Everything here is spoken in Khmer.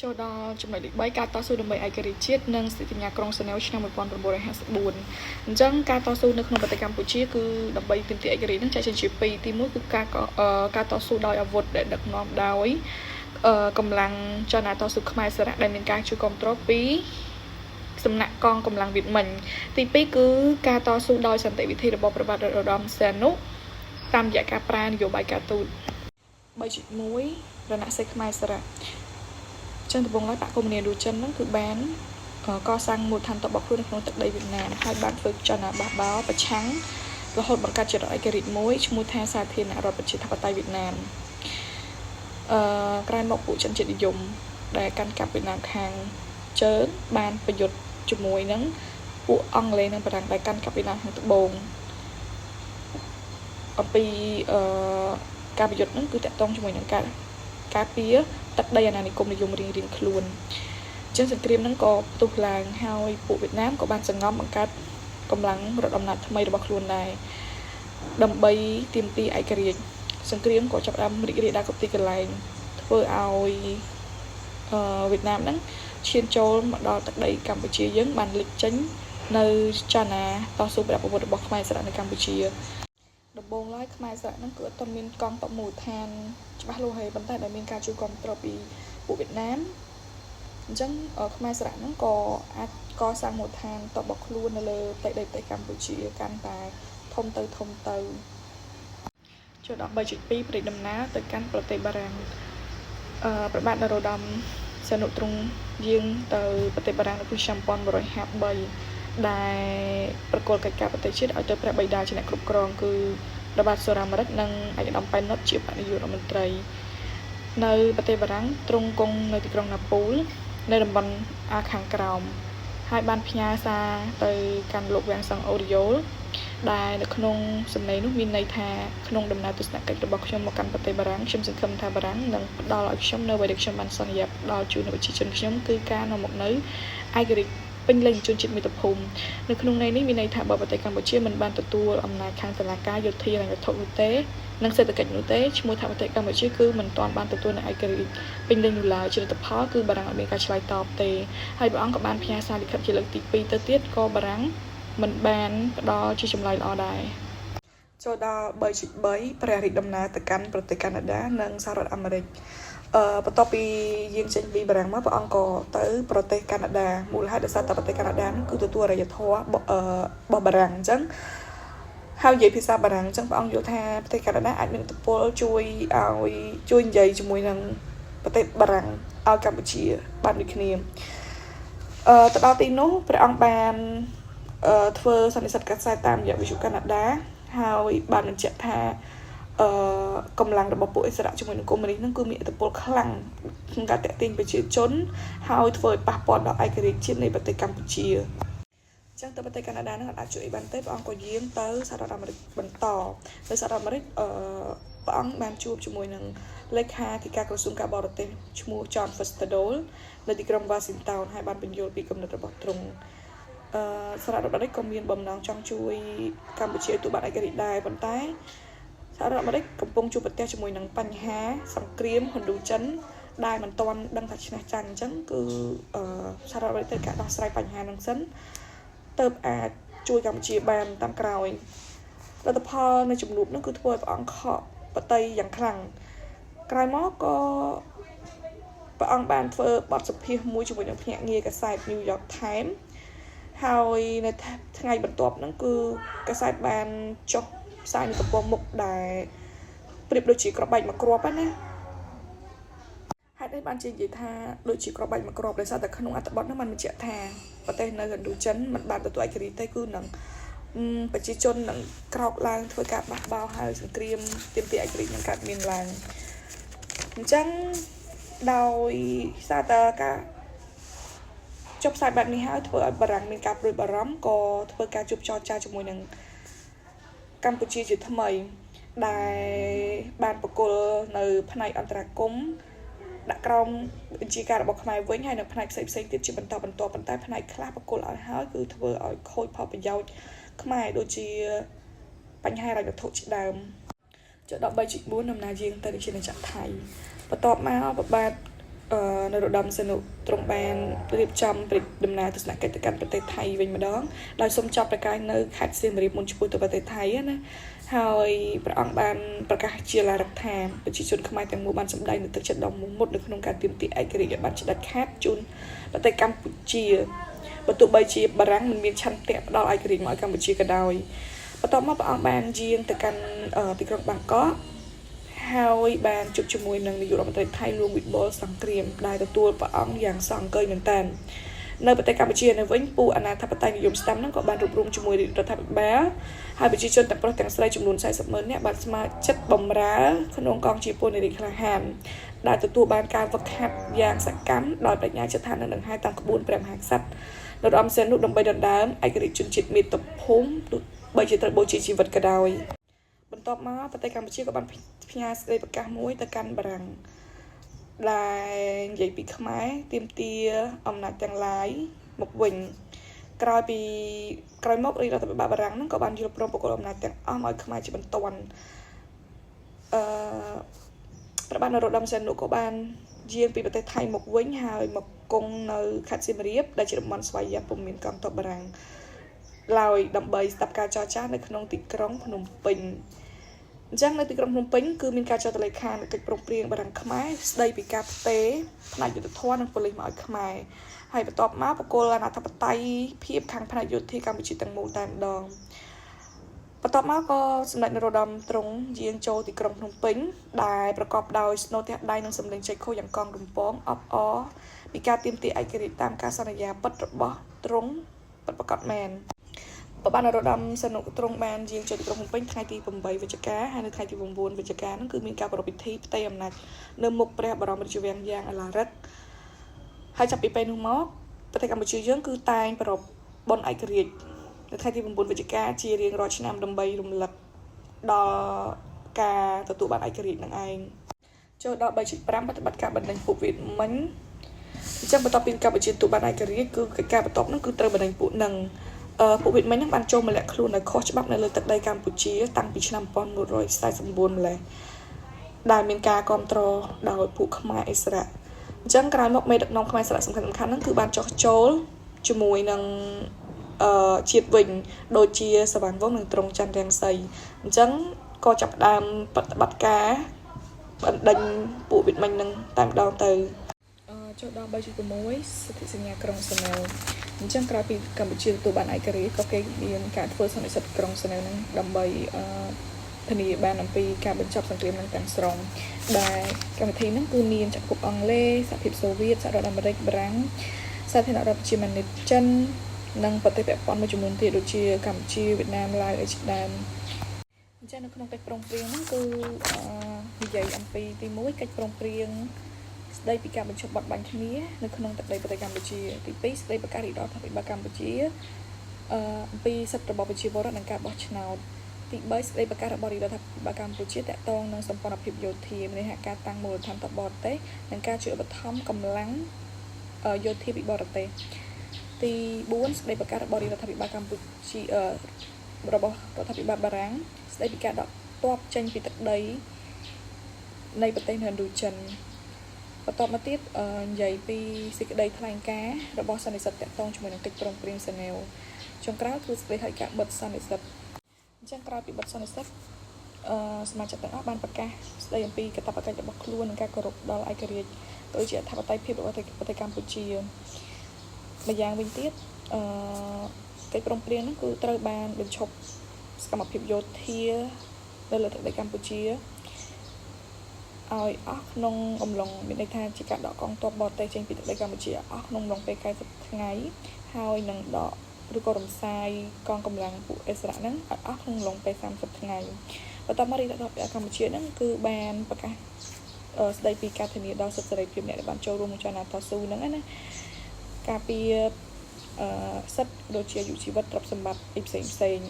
ចូលដល់ចំណុចលេខ3ការតស៊ូដើម្បីឯករាជ្យជាតិនិងសន្ធិសញ្ញាក្រុងហ្សឺណែវឆ្នាំ1954អញ្ចឹងការតស៊ូនៅក្នុងប្រទេសកម្ពុជាគឺដើម្បីទាមទារឯករាជ្យនឹងចែកចេញជាពីរទី1គឺការតស៊ូដោយអាវុធដែលដឹកនាំដោយកម្លាំងចលនាតស៊ូខ្មែរសារៈដែលមានការជួយគ្រប់គ្រងពីសំណាក់កងកម្លាំងវៀតមិញទី2គឺការតស៊ូដោយសន្តិវិធីរបស់ព្រះបាទនរោត្តមសីហនុតាមរយៈការប្រើនយោបាយការទូត3.1រណសិរ្សខ្មែរសារៈចឹងដំបូងឡើយបក្សកុម្មុយនីសចិនហ្នឹងគឺបានកសាងមូលដ្ឋានទ័ពរបស់ខ្លួននៅក្នុងទឹកដីវៀតណាមហើយបានធ្វើចលនាបះបោរប្រឆាំងរហូតបង្កើតជារដ្ឋឯករាជ្យមួយឈ្មោះថាសាធារណរដ្ឋប្រជាធិបតេយ្យវៀតណាមក្រោយមកពួកចិនជាតិនិយមដែលកាន់កាប់វៀតណាមខាងជើងបានប្រយុទ្ធជាមួយនឹងពួកអង់គ្លេសនិងបារាំងដែលកាន់កាប់វៀតណាមខាងត្បូងអំពីការប្រយុទ្ធហ្នឹងគឺតាក់ទងជាមួយនឹងការការពារទឹកដីអាណានិគមនិយមរៀងៗខ្លួនអញ្ចឹងសង្គ្រាមហ្នឹងក៏ផ្ទុះឡើងហើយពួកវៀតណាមក៏បានសង្ងំបង្កើតកម្លាំងរដ្ឋអំណាចថ្មីរបស់ខ្លួនដែរដើម្បីទាមទារឯករាជ្យសង្គ្រាមក៏ចាប់ផ្ដើមរីករាលដាលគ្រប់ទីកន្លែងធ្វើឲ្យវៀតណាមហ្នឹងឈានចូលមកដល់ទឹកដីកម្ពុជាយើងបានលេចចេញនៅចលនាតស៊ូប្រដាប់អាវុធរបស់ខ្មែរសារៈនៅកម្ពុជាដំបូងឡើយខ្មែរសារៈហ្នឹងគឺអត់ទាន់មានកងទ័ពមូលដ្ឋានច្បាស់លាស់ហើយប៉ុន្តែដែលមានការជួយគ្រប់គ្រងពីពួកវៀតណាមអញ្ចឹងខ្មែរសារៈហ្នឹងក៏អាចកសាងមូលដ្ឋានទ័ពរបស់ខ្លួននៅលើផ្ទៃដីប្រទេសកម្ពុជាកាន់តែធំទៅធំទៅចូលដល់3.2ព្រះដំណើរទៅកាន់ប្រទេសបារាំងព្រះបាទនរោត្តមសីហនុទ្រង់យាងទៅប្រទេសបារាំងនៅក្នុងឆ្នាំ1953ដែលប្រគល់កិច្ចការប្រទេសជាតិឲ្យទៅព្រះបិតាជាអ្នកគ្រប់គ្រងគឺព្រះបាទសូរាមរិទ្ធនិងឯកឧត្តមប៉ែនណុតជាបនាយករដ្ឋមន្ត្រីនៅប្រទេសបារាំងទ្រង់គង់នៅទីក្រុងណាពូលនៅតំបន់អាខាងក្រោមហើយបានផ្ញើសារទៅកាន់លោកវាំងសង់អូរីយ៉ូលដែលនៅក្នុងសំណេរនោះមានន័យថាក្នុងដំណើរទស្សនកិច្ចរបស់ខ្ញុំមកកាន់ប្រទេសបារាំងខ្ញុំសង្ឃឹមថាបារាំងនឹងផ្ដល់ឲ្យខ្ញុំនៅអ្វីដែលខ្ញុំបានសន្យាផ្ដល់ជូនដល់ប្រជាជនខ្ញុំគឺការនាំមកនូវឯករាជ្យពេញលេញជនជាតិមាតុភូមិនៅក្នុងន័យនេះមានន័យថាបើប្រទេសកម្ពុជាមិនបានទទួលអំណាចខាងតុលាការយោធានិងវត្ថុនោះទេនិងសេដ្ឋកិច្ចនោះទេឈ្មោះថាប្រទេសកម្ពុជាគឺមិនទាន់បានទទួលនូវឯករាជ្យពេញលេញនោះឡើយជាលទ្ធផលគឺបារាំងអត់មានការឆ្លើយតបទេហើយព្រះអង្គក៏បានផ្ញើសារលិខិតជាលើកទី2ទៅទៀតក៏បារាំងមិនបានផ្ដល់ជាចម្លើយល្អដែរចូលដល់3.3ព្រះរាជដំណើរទៅកាន់ប្រទេសកាណាដានិងសហរដ្ឋអាមេរិកបន្ទាប់ពីយាងចេញពីបារាំងមកព្រះអង្គក៏ទៅប្រទេសកាណាដាមូលហេតុដោយសារតែប្រទេសកាណាដាគឺទទួលអរិយធម៌របស់បារាំងអញ្ចឹងហើយនិយាយភាសាបារាំងអញ្ចឹងព្រះអង្គយល់ថាប្រទេសកាណាដាអាចមានឥទ្ធិពលជួយឲ្យជួយនិយាយជាមួយនឹងប្រទេសបារាំងឲ្យកម្ពុជាបានដូចគ្នាទៅដល់ទីនោះព្រះអង្គបានធ្វើសន្និសីទកាសែតតាមរយៈវិទ្យុកាណាដាហើយបានបញ្ជាក់ថាកម្លាំងរបស់ពួកអិសរាជជាមួយនឹងកុម្មុយនីសនឹងគឺមានឥទ្ធិពលខ្លាំងក្នុងការតាក់ទាញប្រជាជនហើយធ្វើឲ្យប៉ះពាល់ដល់ឯករាជ្យជាតិនៃប្រទេសកម្ពុជាអញ្ចឹងទៅប្រទេសកាណាដានឹងអាចជួយអីបានទេព្រះអង្គក៏យាងទៅសហរដ្ឋអាមេរិកបន្តទៅសហរដ្ឋអាមេរិកព្រះអង្គបានជួបជាមួយនឹងលេខាធិការក្រសួងការបរទេសឈ្មោះ John Foster Dulles នៅទីក្រុង Washington ហើយបានបញ្យល់ពីគំនិតរបស់ទ្រង់សហរដ្ឋអាមេរិកក៏មានបំណងចង់ជួយកម្ពុជាឲ្យទទួលបានឯករាជ្យដែរប៉ុន្តែសហរដ្ឋអាមេរិកកំពុងជួបប្រទះជាមួយនឹងបញ្ហាសង្គ្រាមហិណ្ឌូចិនដែលមិនទាន់ដឹងថាឈ្នះចាញ់អញ្ចឹងគឺសហរដ្ឋអាមេរិកត្រូវការដោះស្រាយបញ្ហាហ្នឹងសិនទើបអាចជួយកម្ពុជាបានតាមក្រោយលទ្ធផលនៃជំនួបនោះគឺធ្វើឲ្យព្រះអង្គខកបតីយ៉ាងខ្លាំងក្រោយមកក៏ព្រះអង្គបានធ្វើបទសម្ភាសន៍មួយជាមួយនឹងភ្នាក់ងារកាសែត New York Times ហើយនៅថ្ងៃបន្ទាប់ហ្នឹងគឺកាសែតបានចុះផ្សាយនៅទំព័រមុខដែលប្រៀបដូចជាគ្រាប់បែកមួយគ្រាប់ណាហេតុអីបានជានិយាយថាដូចជាគ្រាប់បែកមួយគ្រាប់ដោយសារតែក្នុងអត្ថបទហ្នឹងបានបញ្ជាក់ថាប្រទេសនៅឥណ្ឌូចិនមិនបានទទួលឯករាជ្យទេគឺនឹងប្រជាជននឹងក្រោកឡើងធ្វើការបះបោរហើយសង្គ្រាមទាមទារឯករាជ្យនឹងកើតមានឡើងអញ្ចឹងដោយសារតែការចុះផ្សាយបែបនេះហើយធ្វើឲ្យបារាំងមានការព្រួយបារម្ភក៏ធ្វើការជួបចរចាជាមួយនឹងកម្ពុជាជាថ្មីដែលបានប្រគល់នៅផ្នែកអន្តរាគមន៍ដាក់ក្រោមបញ្ជាការរបស់ខ្មែរវិញហើយនៅផ្នែកផ្សេងផ្សេងទៀតជាបន្តបន្ទាប់ប៉ុន្តែផ្នែកខ្លះប្រគល់ឲ្យហើយគឺធ្វើឲ្យខូចផលប្រយោជន៍ខ្មែរដូចជាបញ្ហារ៉ាញ់វត្ថុជាដើមចុច13.4ដំណើរយាងទៅរាជាណាចក្រថៃបន្ទាប់មកព្រះបាទ នរោត្តមសីហនុទ្រង់បានរៀបចំព្រះដំណើរទស្សនកិច្ចទៅកាន់ប្រទេសថៃវិញម្ដងដោយសូមចប់ប្រកាសនៅខេត្តសៀមរាបមុនឆ្ពោះទៅប្រទេសថៃណាហើយព្រះអង្គបានប្រកាសជាឡារឹកថាប្រជាជនខ្មែរទាំងមូលបានសម្ដែងនូវទឹកចិត្តដ៏មោះមុតនៅក្នុងការទាមទារឯករាជ្យឲ្យបានច្បាស់ខាតជូនប្រទេសកម្ពុជាបើទោះបីជាបារាំងមិនមានឆន្ទៈផ្ដល់ឯករាជ្យមកឲ្យកម្ពុជាក៏ដោយបន្ទាប់មកព្រះអង្គបានយាងទៅកាន់ទីក្រុងបាងកកហើយបានជួបជាមួយនឹងនាយករដ្ឋមន្ត្រីថៃលួងវិបុលសង្គ្រាមដែលទទួលព្រះអង្គយ៉ាងសង្កើយមែនទែននៅប្រទេសកម្ពុជានៅវិញពួកអាណាធិបតេយ្យនិយមស្ដាំហ្នឹងក៏បានរួបរวมជាមួយរដ្ឋាភិបាលហើយប្រជាជនទាំងប្រុសទាំងស្រីចំនួន40ម៉ឺននាក់បានស្ម័គ្រចិត្តបម្រើក្នុងកងជាពលនារីក្លាហានដែលទទួលបានការវឹកហាត់យ៉ាងសកម្មដោយបញ្ញាចិត្តថានឹងដង្ហែតាមក្បួនព្រះមហាក្សត្រនរោត្តមសីហនុដើម្បីដណ្ដើមឯករាជ្យជនជាតិមាតុភូមិបីជាត្រូវបូជាជីវិតក៏ដោយបន្ទាប់មកប្រទេសកម្ពុជាក៏បានផ្ញើសេចក្តីប្រកាសមួយទៅកាន់បារាំងដែលនិយាយពីខ្មែរទាមទារអំណាចទាំងឡាយមកវិញក្រោយពីក្រោយមករាជរដ្ឋាភិបាលបារាំងហ្នឹងក៏បានយល់ព្រមប្រគល់អំណាចទាំងអស់មកឲ្យខ្មែរជាបន្ទាន់អឺព្រះបាទនរោត្តមសីហនុក៏បានយាងពីប្រទេសថៃមកវិញហើយមកគង់នៅខេត្តសៀមរាបដែលជាតំបន់ស្វយ័តពុំមានកងទ័ពបារាំងឡើយដើម្បីស្ដាប់ការចរចានៅក្នុងទីក្រុងភ្នំពេញអញ្ចឹងនៅទីក្រុងភ្នំពេញគឺមានការចុះទៅលេខានៃកិច្ចព្រមព្រៀងបារាំងខ្មែរស្ដីពីការផ្ទេរផ្នែកយុទ្ធធម៌និងប៉ូលីសមកឲ្យខ្មែរហើយបន្ទាប់មកបកគលអាណាធិបតេយ្យភាពខាងផ្នែកយោធាកម្ពុជាទាំងមូលតែម្ដងបន្ទាប់មកក៏សម្ដេចនរោត្តមទ្រង់យាងចូលទីក្រុងភ្នំពេញដែលប្រកបដោយស្នូទះដៃនិងសម្លេងចែកខូយ៉ាងកងរំពងអបអរពីការទាមទារឯករាជ្យតាមការសន្យាពិតរបស់ទ្រង់ពិតប្រាកដមែនព្រះបាទនរោត្តមសីហនុទ្រង់បានយាងចូលទីក្រុងភ្នំពេញថ្ងៃទី8វិច្ឆិកាហើយនៅថ្ងៃទី9វិច្ឆិកាហ្នឹងគឺមានការប្រារព្ធពិធីផ្ទៃអំណាចនៅមុខព្រះបរមរាជវាំងយ៉ាងឱឡារិកហើយចាប់ពីពេលនោះមកប្រទេសកម្ពុជាយើងគឺតែងប្រារព្ធបុណ្យឯករាជ្យនៅថ្ងៃទី9វិច្ឆិកាជារៀងរាល់ឆ្នាំដើម្បីរំលឹកដល់ការទទួលបានឯករាជ្យនឹងឯងចូលដល់3.5ប្រតិបត្តិការបណ្ដេញពួកវៀតមិញអញ្ចឹងបន្ទាប់ពីកម្ពុជាទទួលបានឯករាជ្យគឺកិច្ចការបន្ទាប់នោះគឺត្រូវបណ្ដេញពួកនឹងពួកវៀតមិញហ្នឹងបានចូលមកលាក់ខ្លួននៅខុសច្បាប់នៅលើទឹកដីកម្ពុជាតាំងពីឆ្នាំ1949ម្លេះដែលមានការគ្រប់គ្រងដោយពួកខ្មែរអិសរាជអញ្ចឹងក្រោយមកមេដឹកនាំខ្មែរសារៈសំខាន់សំខាន់ហ្នឹងគឺបានចោះចូលជាមួយនឹងអឺជាតិវិញដូចជាសវណ្ណវង្សនិងទ្រង់ច័ន្ទរង្សីអញ្ចឹងក៏ចាប់ផ្ដើមប្រតិបត្តិការបណ្ដេញពួកវៀតមិញនឹងតែម្ដងទៅចូលដល់3.6សិទ្ធិសញ្ញាក្រុងសណែវអញ្ចឹងក្រោយពីកម្ពុជាទទួលបានឯករាជ្យក៏គេមានការធ្វើសន្និសីទក្រុងសណែវហ្នឹងដើម្បីអឺធានាបានអំពីការបញ្ចប់សង្គ្រាមនឹងទាំងស្រុងដែលកម្មវិធីហ្នឹងគឺមានចក្រភពអង់គ្លេសសហភាពសូវៀតសហរដ្ឋអាមេរិកបារាំងសាធារណរដ្ឋប្រជាមានិតចិននិងប្រទេសពាក់ព័ន្ធមួយចំនួនទៀតដូចជាកម្ពុជាវៀតណាមឡាវអីជាដើមអញ្ចឹងនៅក្នុងកិច្ចព្រមព្រៀងហ្នឹងគឺនិយាយអំពីទី1កិច្ចព្រមព្រៀងស្ដីពីការបញ្ឈប់បទបាញ់គ្នានៅក្នុងទឹកដីប្រទេសកម្ពុជាទី2ស្ដីប្រកាសរាជរដ្ឋាភិបាលកម្ពុជាអំពីសិទ្ធិរបស់ប្រជាពលរដ្ឋនិងការបោះឆ្នោតទី3ស្ដីប្រកាសរបស់រាជរដ្ឋាភិបាលកម្ពុជាតាក់ទងនឹងសម្ព័ន្ធភាពយោធាមានន័យថាការតាំងមូលដ្ឋានទ័ពបរទេសនិងការជួយឧបត្ថម្ភកម្លាំងយោធាពីបរទេសទី4ស្ដីប្រកាសរបស់រាជរដ្ឋាភិបាលកម្ពុជារបស់រដ្ឋាភិបាលបារាំងស្ដីពីការដកទ័ពចេញពីទឹកដីនៃប្រទេសឥណ្ឌូចិនបន្ទាប់មកទៀតនិយាយពីសេចក្តីថ្លែងការណ៍របស់សន្និសីទតាក់ទងជាមួយនឹងកិច្ចព្រមព្រៀងហ្សឺណែវចុងក្រោយគឺសេចក្តីឲ្យការបិទសន្និសីទអញ្ចឹងក្រោយពីបិទសន្និសីទអឺសមាជិកទាំងអស់បានប្រកាសស្តីអំពីកាតព្វកិច្ចរបស់ខ្លួននិងការគោរពដល់ឯករាជ្យដូចជាអធិបតេយ្យភាពរបស់ប្រទេសកម្ពុជាម្យ៉ាងវិញទៀតអឺកិច្ចព្រមព្រៀងហ្នឹងគឺត្រូវបានបញ្ឈប់សកម្មភាពយោធានៅលើទឹកដីកម្ពុជាឲ្យអស់ក្នុងអំឡុងមានន័យថាជាការដកកងទ័ពបរទេសចេញពីទឹកដីកម្ពុជាអស់ក្នុងអំឡុងពេល90ថ្ងៃហើយនឹងដកឬក៏រំសាយកងកម្លាំងពួកអិសរាជហ្នឹងឲ្យអស់ក្នុងអំឡុងពេល30ថ្ងៃបន្ទាប់មករាជរដ្ឋាភិបាលកម្ពុជាហ្នឹងគឺបានប្រកាសស្ដីពីការធានាដល់សិទ្ធិសេរីភាពអ្នកដែលបានចូលរួមក្នុងចលនាតស៊ូហ្នឹងណាការពារសិទ្ធិដូចជាអាយុជីវិតទ្រព្យសម្បត្តិអីផ្សេងផ្សេង